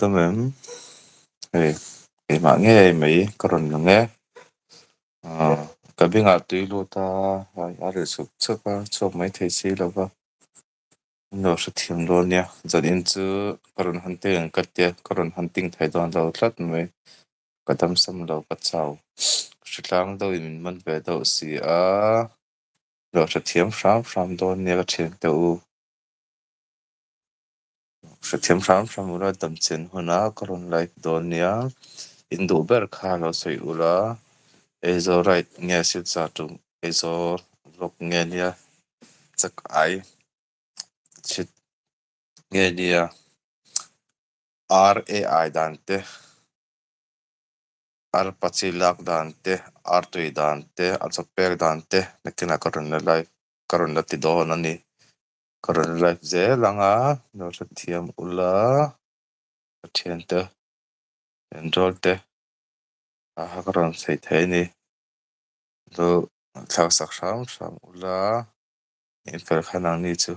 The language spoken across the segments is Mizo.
Dam em? Hei, keimah ngei mai ka rawn lang e. Aaa, ka bengah tui lut a, a ri chuk chuk a, chhuak mai thei si lo va. Min lo hrethiam dawn nia. Zanin chu ka rawn hunting ang ka tia, ka rawn hunting thei dawn lo tlat mai. Ka damsam lo, ka chau. Hritlang deuhin min man ve deuh si a, lo hrethiam hram hram dawn nia ka thiante u. Hrethiam hram hram ula damchen huna ka rawn live dawn nia. In duh ber kha lo sawi ula, Aizawl ride nge Silchar to Aizawl vlog nge nia, chak ai chhit nge nia, RAI dan te, Arpa chi lak dan te, Artui dan te, a chaw pek dan te nakinah ka rawn la live ka rawn la ti dawn a ni. Ka rawn live zel ang a, lo hrethiam ula, ka thiante enrawl te aha ka rawn sawi thei a ni. Lo thlak sak hram hram ula, in fel khan ang ni chu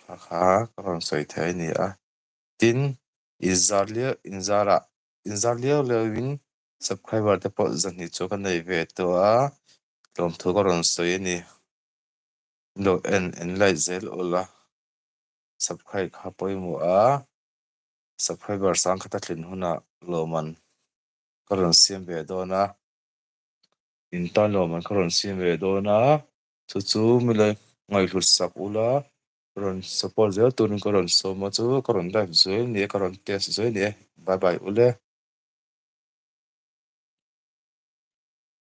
kha kha ka rawn sawi thei a ni a. Tin, inzar liau inzarah inzar liau liauin subscriber te pawh zahnih chu ka nei ve tawh a, tlawmthu ka rawn sawi a ni. Lo en en light zel ula, subscribe kha pawimawh a, subscriber sangkhat a tlin hunah lawmman ka rawn siam ve dawn a, in tan lawmman ka rawn siam ve dawn a, chu chu mile ngaihhlut sak ula, rawn support zel turin ka rawn sawm a chu ka rawn live zuai a ni e, ka rawn test zuai a ni e, bye bye ule.